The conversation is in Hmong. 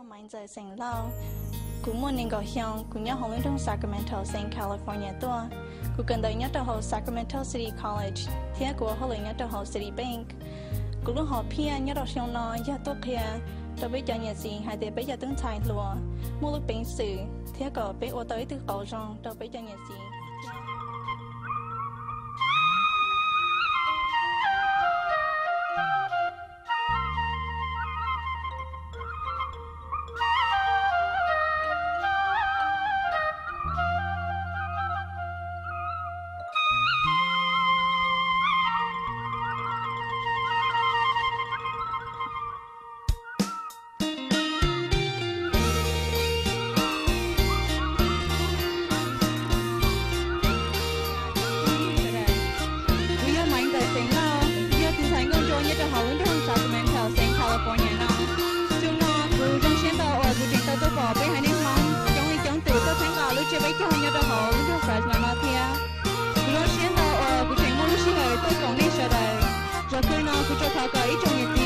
Maiv Ntxawm xeem Lauj. Kuv muaj nees nkaum xyoo, kuv nyob hauv lub nroog Sacramento, xeev California tuaj. Kuv kawm ntawv nyob rau hauv Sacramento City College thiab kuv ua hauj lwm nyob rau hauv Citibank. Kuv lub hom phiaj nyob rau xyoo no yog tuaj qhia rau peb cov niam txiv hais tias peb cov tub ntxhais hluas muaj lub peev xwm thiab kom peb ua tau ib tug qauv zoo rau peb cov niam txiv. Kuv yog Maiv Ntxawm xeem Lauj, yog tus ntxhais nkauj ntsuab nyob rau hauv lub nroog Sacramento, xeev California no. Xyoo no kuv zoo siab ntau uas kuv tseem tau tuaj pom peb haiv neeg Hmoob coob leej coob tus tuaj txhawb nqa lub tsiab peb caug nyob rau hauv lub nroog Fresno no thiab. Kuv zoo siab ntau uas kuv tseem muaj lub sij hawm tuaj koom nej sawv daws. Zam txhua no kuv tsuas thov kom ib tsoom niam